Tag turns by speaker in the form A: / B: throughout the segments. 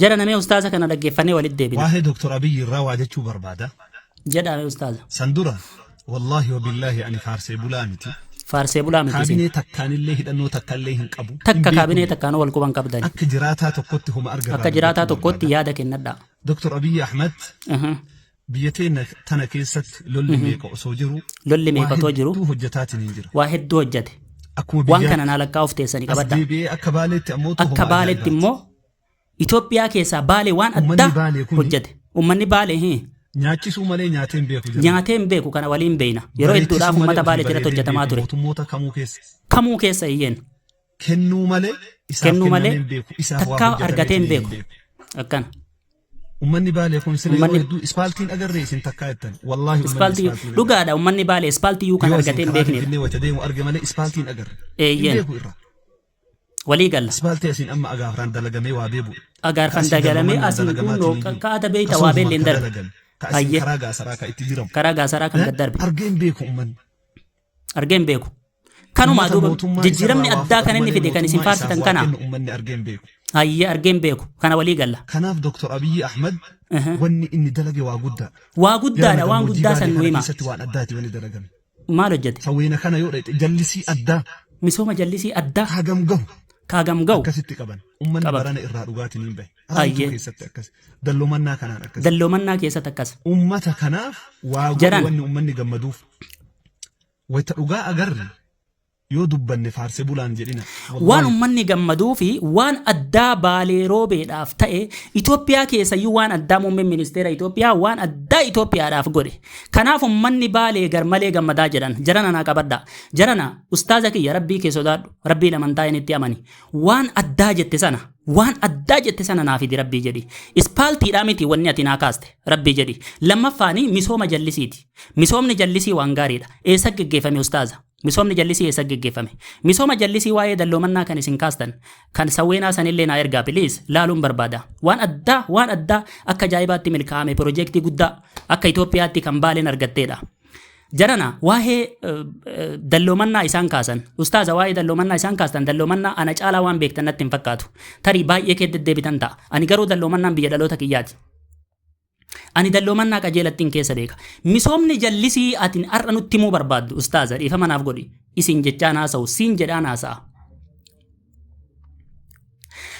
A: Jara namee ustaaza kana dhaggeeffannee walitti deebina.
B: Waa'ee Dr. Abiyyi irraa waa jechuu barbaada.
A: Jedhaa mee ustaaza.
B: San dura wallaahi wabillaahi ani faarsee bulaa miti.
A: Faarsee bulaa miti isin.
B: Kaabinee takkaanillee hidhannoo takkallee hin qabu. Hin
A: Takka
B: beeku
A: kaabinee
B: illee.
A: takkaanuu wal quban qabdani.
B: Akka jiraataa tokkotti homa arga irraa
A: Akka jiraataa
B: dubbachuu
A: tokkotti
B: barbaada.
A: yaada kennadhaa.
B: Dr. Abiyyi Ahmad biyya teenya tana keessatti lolli meeqa osoo jiru
A: Lolli
B: waa
A: meeqa otoo jiru
B: hedduu hojjetaatiin hin jira.
A: waa hedduu hojjete.
B: Akkuma
A: Waan kana
B: biyyaatti
A: naa lakkaa'uuf teessanii
B: as
A: qabadhaa.
B: deebi'ee akka Baaleetti ammoo
A: Akka
B: homa
A: Baaleetti
B: ajaa'ibaati.
A: immoo Itoophiyaa keessaa Baalee waan
B: Uummanni
A: addaa
B: Baalee kuni
A: hojjete. Uummanni Baalee
B: nyaachisuu malee nyaatee hin beeku jedhama.
A: nyaatee hin beeku kana waliin beeyna. Yeroo hedduudhaaf
B: Bareechisuu malee
A: uummata
B: ofii
A: Baalee jalatti
B: bareedee hin
A: hojjetamaa
B: beeku
A: ture.
B: mootummoota kamuu keessa.
A: Kamuu keessa iyyeen
B: Kennuu malee isaaf
A: kennuu
B: kennamee
A: malee
B: hin beeku isaaf waa
A: takkaa argatee hin
B: hojjetameetiin hin
A: beeku.
B: beeku.
A: Akkana.
B: Uummanni Baalee kun sila yeroo
A: Uummanni
B: hedduu ispaaltiin agarree isin takkaa jettan. Wallaahi uummanni
A: ispaaltii
B: ispaaltiin agarre.
A: dhugaadha uummanni Baalee ispaaltii iyyuu kan
B: Yoo isin
A: argatee hin
B: karaa
A: beeknedha.
B: Finfinnee wayita deemu arge malee ispaaltiin agarre. Hin
A: Eeyyeen
B: beeku irraa.
A: walii galla.
B: Ispaaltii asiin amma agaafraan dalagamee waa beebu. Ka
A: Agaarfan
B: asiin
A: dagalamee
B: dallomannaan
A: asiin
B: dalagamaatiin
A: kunnoo
B: hin jiru.
A: kaata
B: Ka
A: beeyta waa
B: soofumaan
A: beelleen
B: ka
A: darbe.
B: dalagame. Ka asiin
A: Hayyee
B: karaa gaasaraa ka itti jiramu.
A: karaa gaasaraa kan gad darbe.
B: Argee hin beeku uummanni.
A: Argee hin beeku. Kanumaa
B: Uummata
A: duuba
B: mootummaa
A: jijjiiramni
B: isarraa waa
A: addaa
B: fudhatu
A: kan inni
B: malee
A: fide kan isin
B: mootummaa isaaf
A: faarsitan
B: waa
A: kana.
B: kennu uummanni argee hin beeku.
A: Hayyee argee hin beeku. Kana walii galla.
B: Kanaaf Dr. Abiyyi Ahmad wanni inni dalage waa guddaa.
A: Waa
B: Jarana
A: guddaadha waan
B: gammoojjii
A: guddaa san
B: Baalee
A: nu
B: kana
A: hima.
B: keessatti waan addaati wanni dalagame.
A: Maal hojjete?
B: Sawweena kana yoo dhayxe jallisii addaa
A: Misooma jallisii addaa
B: hagam gahu
A: kaagam ga'u
B: akkasitti qaban. Uummanni
A: qabatu.
B: barana irraa dhugaatiin hin bahe. Raaytuu
A: Hayyee
B: keessatti akkas. Dallomannaa kanaan akkas.
A: dalloomannaa keessatti akkas.
B: Uummata kanaaf waa godhe
A: Jaran
B: wanni uummanni gammaduuf. Wayita dhugaa agarre yoo dubbanne faarse bulaan jedhina.
A: waan
B: Wallaahi
A: uummanni gammaduu fi waan addaa Baalee Roobeedhaaf ta'e Itoophiyaa keessayyuu waan addaa muummeen ministeera Itoophiyaa waan addaa Itoophiyaadhaaf godhe. Kanaaf uummanni Baalee garmalee gammadaa jedhan. Jarana naa qabadhaa. Jarana ustaaza kiyya rabbii kee sodaadhu. Rabbii amantaa inni itti amani. Waan addaa jette sana waan addaa jette sana naa fidi rabbii jedhi. Ispaaltiidhaa miti wanni ati naa kaaste rabbii jedhi. Lammaffaani misooma jallisiiti. Misoomni jallisii waan gaariidha. Eessa geggeeffame ustaaza? Misoomni jallisii eessa geggeeffame? Misooma jallisii waa'ee dalloomannaa kan isin kaastan kan sawweenaa sanillee naa ergaa please laaluun barbaada. Waan addaa waan addaa akka ajaa'ibaatti milkaa'ame piroojeektii guddaa akka Itoophiyaatti kan Baaleen argatteedha. Jarana waa'ee dalloomannaa isaan kaasan ustaaza waa'ee dalloomannaa isaan kaastan dalloomannaa ana caalaa waan beektan natti hin fakkaatu. Tarii baay'ee kee deddeebitan ta'a. Ani garuu dalloomannaan biyya dhaloota kiyyaati. Ani dalloomannaa qajeelattiin keessa beeka. Misoomni jallisii atin har'a nutti himuu barbaaddu ustaaza dhiifama naaf godhi. Isin jechaan haasa'u siin jedhaan haasa'a.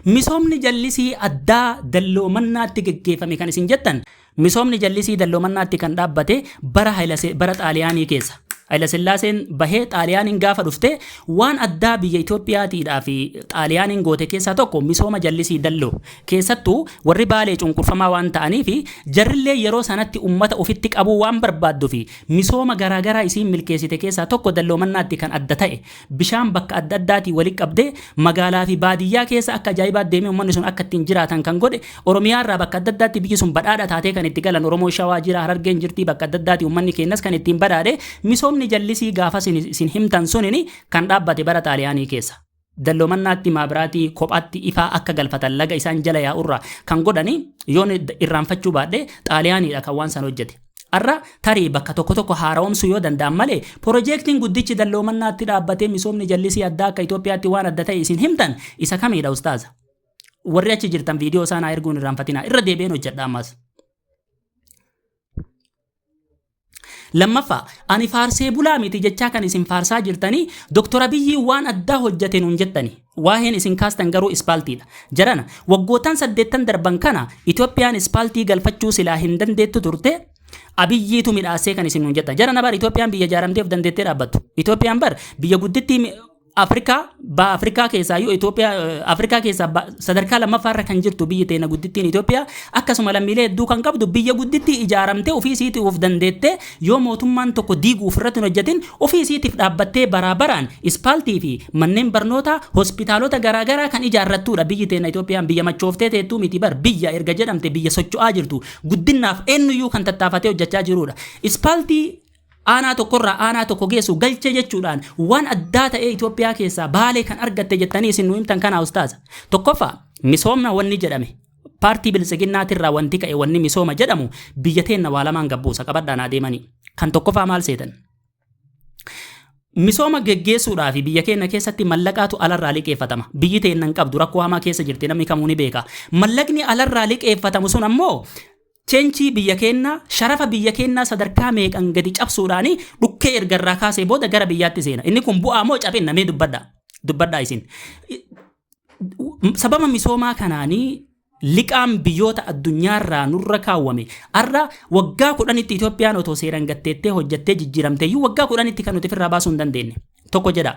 A: Misoomni jallisii addaa dalloomannaatti geggeeffame kan isin jettan misoomni jallisii dalloomannaatti kan dhaabbate bara bara Xaaliyaanii keessa. Hayilasillaaseen bahee Xaaliyaaniin gaafa dhufte waan addaa biyya Itoophiyaatiidhaa fi Xaaliyaaniin goote keessaa tokko misooma jallisii dalloo. Keessattuu warri Baalee cunqurfamaa waan ta'aniif jarrillee yeroo sanatti ummata ofitti qabuu waan barbaaddu fi misooma garaagaraa isiin milkeessite keessaa tokko dalloomannaatti kan adda ta'e bishaan bakka adda addaatii walitti qabdee magaalaa fi baadiyyaa keessa akka ajaa'ibaatti deemee uummanni sun akka ittiin jiraatan kan godhe Oromiyaa irraa bakka adda addaatti biyyi sun badhaadha taatee kan itti galan Oromoo Shawaa jira Harargeen jirti bakka adda addaatti uummanni keenyas kan ittiin badhaadhe misoomni jallisii gaafa isin himtan sunini kan dhaabbate bara Xaaliyaanii keessa. Dalloomannaatti maabiraatii kophaatti ifaa akka galfatan laga isaan jala yaa'urraa kan godhani yoon irraanfachuu baadhe Xaaliyaaniidha kan waan san hojjete. Har'a tarii bakka tokko tokko haara'omsuu yoo danda'an malee piroojeektiin guddichi dalloomannaatti dhaabbatee misoomni jallisii addaa akka Itoophiyaatti waan adda ta'e isin himtan isa kamiidha ustaaza? Warri achi jirtan viidiyoo isaa naa erguun irraanfatinaa irra deebi'een hojjedha ammas. Lammaffaa ani faarsee bulaa miti jechaa kan isin faarsaa jirtanii Dr. Abiyyi waan addaa hojjete nuun jettani. Waa'een isin kaastan garuu ispaaltiidha. Jarana waggootaan 8 darban kana Itoophiyaan ispaaltii galfachuu silaa hin dandeettu turte Abiyyiitu midhaasee kan isin nuun jettan. Jarana bar Itoophiyaan biyya ijaaramtee of dandeettee dhaabbattu. Itoophiyaan bar biyya guddittii Afrikaa baha Afrikaa keessaa iyyuu Itoophiyaa Afrikaa keessaa sadarkaa lammaffaa irra kan jirtu biyyi teena guddittiin Itoophiyaa akkasuma lammiilee hedduu kan qabdu biyya guddittii ijaaramtee ofii isiitiif of dandeettee yoo mootummaan tokko diiguuf irratti hin hojjetin ofii isiitiif dhaabbattee baraa baraan ispaaltii fi manneen barnootaa hospitaalota garaa garaa kan ijaarrattuudha biyyi teena Itoophiyaan biyya machooftee teettuu miti bar biyya erga jedhamte biyya socho'aa jirtu guddinnaaf eenyuyyuu kan tattaafatee hojjechaa jiruudha. Ispaaltii aanaa tokkorraa aanaa tokko geessu galche jechuudhaan waan addaa ta'ee Itoophiyaa keessaa Baalee kan argatte jettanii isin nu himtan kanaa ustaaza. Tokkoffaa misoomna wanni jedhame paartii biltsiginnaatirraa wanti ka'e wanni misooma jedhamu biyya teenna waa lamaan gabbuusa qabadhaan adeemanii. Kan tokkoffaa maal seetan? Misooma geggeessuudhaaf biyya keenya keessatti mallaqaatu alarraa liqeeffatama. Biyyi teenna hin qabdu, rakkoo hamaa keessa jirti, namni kamuu ni beeka. Mallaqni alarraa liqeeffatamu sun ammoo cheenchii biyya keenyaa, sharafa biyya keenyaa sadarkaa meeqan gadi cabsuudhaani dhukkee erga irraa kaasee booda gara biyyaatti seena. Inni kun bu'aa moo cabinna? Mee dubbadhaa. Dubbadhaa isin. Sababa misoomaa kanaanii liqaan biyyoota addunyaarraa nurra kaawwame har'a waggaa 10tti Itoophiyaan otoo seeraan gatteettee hojjattee jijjiiramte iyyuu waggaa 10tti kan nuti ofirraa baasuu hin dandeenye. Tokko jedha.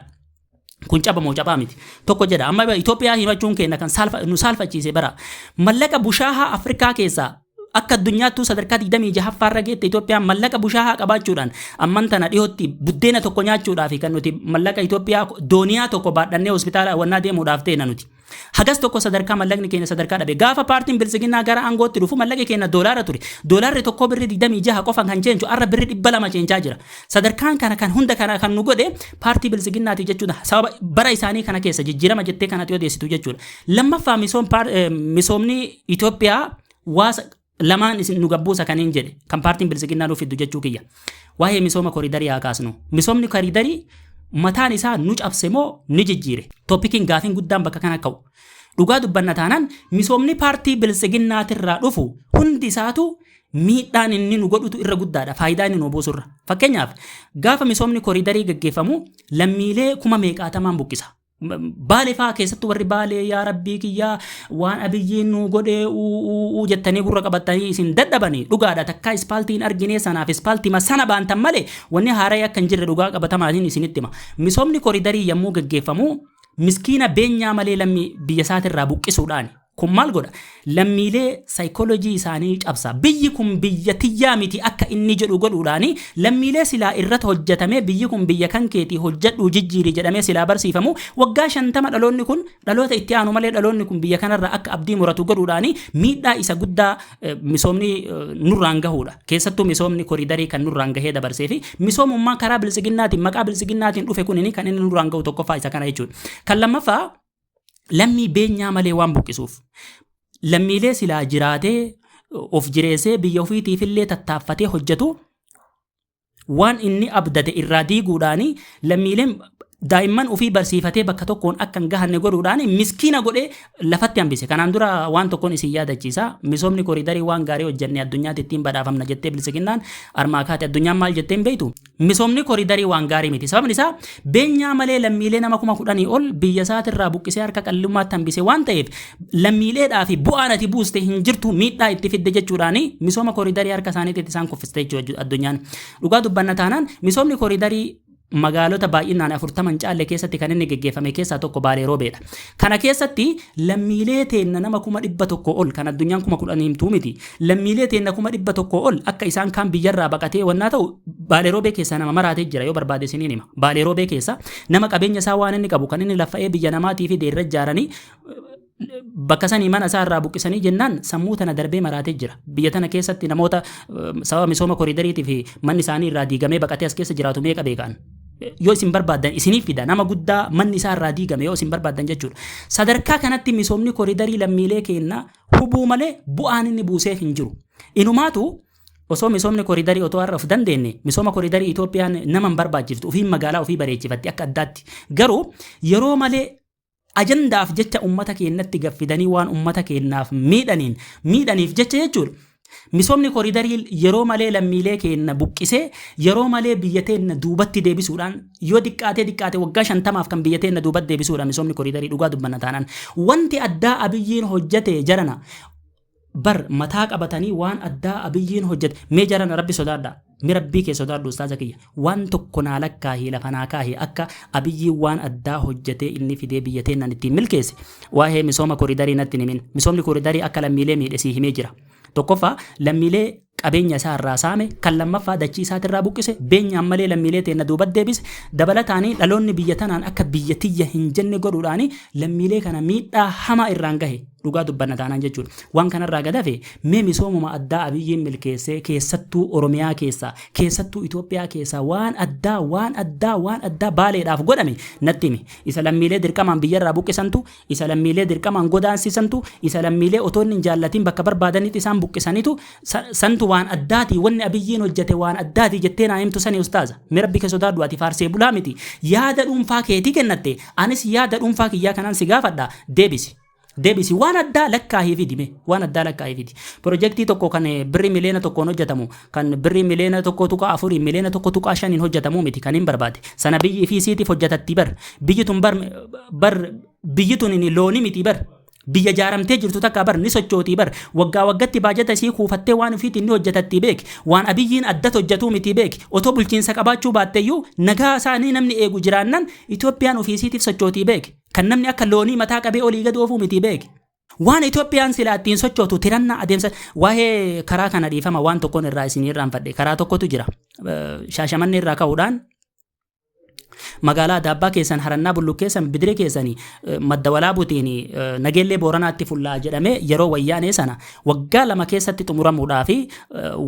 A: Kun caba moo cabaa miti? Tokko jedha. Amma Itoophiyaa himachuun keenya kan nu saalfachiise bara. Mallaqa bushaahaa Afrikaa keessaa akka addunyaattuu sadarkaa 26ffaarra geette Itoophiyaan mallaqa bushaahaa qabaachuudhaan amman tana dhiyootti buddeena tokko nyaachuudhaaf kan nuti mallaqa Itoophiyaa dooniyaa tokko baadhannee hospitaala wannaa deemuudhaaf ta'e nuti. Hagas tokko sadarkaa mallaqni keenya sadarkaa dhabe. Gaafa paartiin Biltsiginnaa gara aangootti dhufu mallaqi keenya doolaara ture. Doolaarri tokko birri 26 qofa kan cheenchu arra birri 200 cheenchaa jira. Sadarkaan kana kan hunda kana kan nu godhe paartii Biltsiginnaati jechuudha. Sababa bara isaanii kana keessa jijjiirama jettee kanatti odeessitu jechuudha. Lammaffaa, misoomni Itoophiyaa waasa lamaan isin nu gabbuusa kaniin jedhe kan paartiin Biltsiginnaa nuuf fiddu jechuu kiyya. Waa'ee misooma koriidarii haa kaasnu. Misoomni koriidarii mataan isaa nu cabse moo ni jijjiire? Topiciin gaafiin guddaan bakka kana ka'u. Dhugaa dubbanna taanaan misoomni paartii Biltsiginnaatirraa dhufu hundi isaatu miidhaan inni nu godhutu irra guddaadha. Faayidaa inni nu buusurra. Fakkeenyaaf, gaafa misoomni koriidarii gaggeeffamu lammiilee kuma meeqaatamaan buqqisa. Baalee fa'aa keessattuu warri Baalee, "Yaa rabbii kiyyaa, waan Abiyyiin nu godhee uu jettanii gurra qabatanii isin dadhabanii dhugaadha. Takkaa ispaaltiin arginee sanaaf ispaaltima sana baantan malee wanni haaraa akka hin jirre dhugaa qabatamaatiin isinitti hima. Misoomni koriidarii yommuu gaggeeffamu miskiina beenyaa malee lammii biyya isaatirraa buqqisuudhaani. Kun maal godha? Lammiilee saayikoolojii isaanii cabsa. Biyyi kun biyya tiyyaa miti akka inni jedhu godhuudhaani lammiilee silaa irratti hojjetamee, biyyi kun biyya kan keetii, hojjedhuu jijjiiri jedhamee silaa barsiifamu, waggaa 50 dhaloonni kun dhaloota itti aanu malee dhaloonni kun biyya kanarraa akka abdii muratu godhuudhaani miidhaa isa guddaa misoomni nurraan gahuudha. Keessattuu misoomni koriidarii kan nurraan gahee dabarsee fi misoomummaa karaa Biltsiginnaatiin, maqaa Biltsiginnaatiin dhufe kunini kan inni nurraan gahu tokkoffaa isa kana jechuudha. Kan lammaffaa, lammii beenyaa malee waan buqqisuuf, lammiilee silaa jiraatee of jireessee biyya ofiitiif illee tattaaffatee hojjetu waan inni abdate irraa diiguudhaani, lammiileen daa'imman ofii barsiifatee bakka tokkoon akka hin gahanne godhuudhaan miskiina godhee lafatti hambise. Kanaan dura waan tokkoon isin yaadachiisa. Misoomni koriidarii waan gaarii hojjenne, addunyaatti ittiin badhaafamna jettee Biltsiginnaan armaa kaate. Addunyaan maal jetteen beektu? Misoomni koriidarii waan gaarii miti. Sababni isaa beenyaa malee lammiilee nama 10,000 ol biyya isaatirraa buqqisee harka qallummaatti hambise waan ta'eef, lammiileedhaa fi bu'aan ati buuste hin jirtu, miidhaa itti fidde jechuudhaani misooma koriidarii harka isaaniitti isaan kuffiste jechuudha addunyaan. Dhugaa dubbanna taanaan misoomni koriidarii magaalota baay'inaan 40 caalle keessatti kan inni geggeeffame keessaa tokko Baalee Roobeedha. Kana keessatti lammiilee teenna nama 100,000 ol, kan addunyaan 10,000 himtuu miti. Lammiilee teenna 100,000 ol akka isaan kaan biyyarraa baqatee wannaa ta'u, Baalee Roobee keessa nama maraatee jira, yoo barbaade isiniin hima. Baalee Roobee keessa nama qabeenya isaa waan inni qabu kan inni laffa'ee biyya namaatii fi deerra ijaaranii bakka sanii mana isaa irraa buqqisanii jennaan sammuu tana darbee maraatee jira. Biyya tana keessatti namoota sababa misooma koriidariitii fi manni isaanii irraa diigamee baqatee as keessa jiraatu meeqa beekan? Yoo isin barbaaddan isiniif fida, nama guddaa manni isaa irraa diigame yoo isin barbaaddan jechuudha. Sadarkaa kanatti misoomni koriidarii lammiilee keenya hubuu malee bu'aan inni buuseef hin jiru. Inumaatu osoo misoomni koriidarii, otoo har'a of dandeenye, misooma koriidarii Itoophiyaan nama hin barbaachiftu, ofiin magaalaa ofii bareechifatti akka addaatti. Garuu yeroo malee ajandaaf jecha ummata keenyatti gaffidanii waan ummata keenyaaf miidhaniif jecha jechuudha. Misoomni koriidarii yeroo malee lammiilee keenya buqqisee yeroo malee biyya teenya duubatti deebisuudhaan yoo xiqqaatee xiqqaate waggaa 50f kan biyya teenya duubatti deebisuudha misoomni koriidarii, dhugaa dubbanna taanaan. Wanti addaa Abiyyiin hojjete, jarana bar mataa qabatanii waan addaa Abiyyiin hojjete, mee jarana rabbi sodaadha. Mi rabbii kee sodaadhu, ustaaza kiyya. Waan tokko naa lakkaahii, lafa naa kaahii akka Abiyyiin waan addaa hojjetee inni fidee biyya teennan ittiin milkeesse. Waa'ee misooma koriidarii natti himin. Misoomni koriidarii akka lammiilee miidhe sii himee jira. Tokkoffaa, lammiilee qabeenya isaa irraa saame. Kan lammaffaa, dachii isaatirraa buqqise, beenyaan malee lammiilee teenna duubat deebise. Dabalataanii dhaloonni biyya tanaan akka biyya tiyya hin jenne godhuudhaani lammiilee kana miidhaa hamaa irraan gahe, dhugaa dubbanna taanaan jechuudha. Waan kanarraa gadafe mee misoomuma addaa Abiyyiin milkeessee, keessattuu Oromiyaa keessaa, keessattuu Itoophiyaa keessaa, waan addaa, waan addaa, waan addaa Baaleedhaaf godhame natti himi. Isa lammiilee dirqamaan biyyarraa buqqisantu, isa lammiilee dirqamaan godaansisantu, isa lammiilee otoo inni hin jaallatiin bakka barbaadanitti isaan buqqisanitu santu. himtu waan addaati, wanni Abiyyiin hojjete waan addaati jettee naa himtu sani, ustaaza. Mee Rabbi kee sodaadhu, ati faarsee bulaa miti. Yaada dhuunfaa keetii kennatte, anis yaada dhuunfaa kiyyaa kanaan si gaafadha, deebisi. Deebisi, waan addaa lakkaahii fidi mee, waan addaa lakkaahii fidi. Pirojektii tokko kan birrii 1 miiliyoona hojjetamu, kan birrii 1.4 miiliyoona, 1.5 miiliyoona hojjetamuu miti kan hin barbaade. Sana biyyi fi siitiif hojjetatti bar. Biyyi tun bar biyyi tun loonii miti bar. Biyya jaaramtee jirtu takka bar, ni sochootii bar. Waggaa waggatti baajata isii kuufattee waan ofiitiin ni hojjetatti beek. Waan Abiyyiin addatti hojjetuu miti beek. Otoo bulchiinsa qabaachuu baatteyyuu, nagaa isaanii namni eegu jiraannan, Itoophiyaan ofii isiitiif sochootii beek. Kan namni akka loonii mataa qabee olii gad oofuu miti beek. Waan Itoophiyaan silaa ittiin sochootu tirannaa adeemsa waa'ee karaa kana, dhiifama, waan tokkoon irraa isin irraanfadhe. Karaa tokkotu jira. Shaashamannee irraa ka'uudhaan magaalaa Adaabbaa keessan, Harannaa Bulluq keessan, Bidiree keessanii, Madda Walaabuutiin Nageellee Booranaatti fullaa jedhamee yeroo Wayyaanee sana waggaa 2 keessatti xumuramuudhaa fi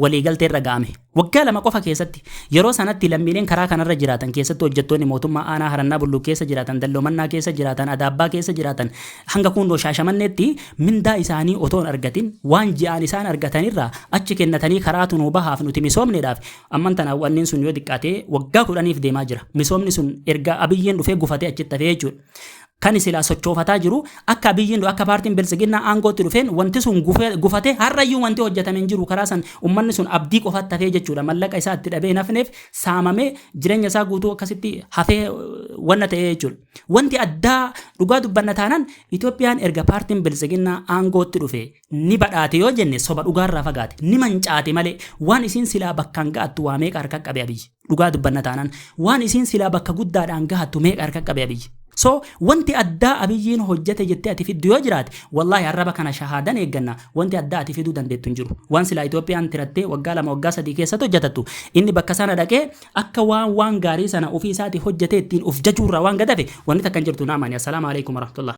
A: waliigaltee irra ga'ame. Waggaa 2 qofa keessatti. Yeroo sanatti lammiileen karaa kanarra jiraatan, keessattuu hojjettoonni mootummaa aanaa Harannaa Bulluq keessa jiraatan, Dalloomannaa keessa jiraatan, Adaabbaa keessa jiraatan, hanga kunnoo Shaashamanneetti mindaa isaanii otoo hin argatin, waan ji'aan isaan argatanirraa achi kennatanii karaa tunuu bahaaf nuti misoomneedhaaf. Amman tana wanneen sun yoo xiqqaatee waggaa 10f deemaa jira. Misoomni sun erga Abiyyiin dhufee gufatee achitti hafee jechuudha. Kan silaa sochoofataa jiru akka Abiyyiin, akka paartiin Biltsiginnaa aangootti dhufeen wanti sun gufatee har'ayyuu wanti hojjetame hin jiru. Karaa san uummanni sun abdii qofatti hafee jechuudha. Mallaqa isaa itti dhabee hin hafneef saamamee jireenya isaa guutuu akkasitti hafee wanna ta'ee jechuudha. Wanti addaa, dhugaa dubbanna taanaan, Itoophiyaan erga paartiin Biltsiginnaa aangootti dhufe ni badhaate yoo jenne soba, dhugaarraa fagaate. Ni mancaate malee waan isiin silaa bakkaan ga'attu waa meeqa harka qabe Abiyyi. Dhugaa dubbanna taanaan waan isiin silaa bakka guddaadhaan gahattu meeqa harka qabe Abiyyi. So wanti addaa Abiyyiin hojjete jettee ati fiddu yoo jiraate, wallaahi arraba kana shahaadan eegganna, wanti addaa ati fiduu dandeettu hin jiru. Waan silaa Itoophiyaan tirattee waggaa 2, waggaa 3 keessatti hojjetattu inni bakka sana dhaqee akka waan gaarii sana ofii isaatii hojjetee ittiin of jajuurraa waan gadafe wanni takka hin jirtu, naamani. Assalaamu alaikum warahmatullah.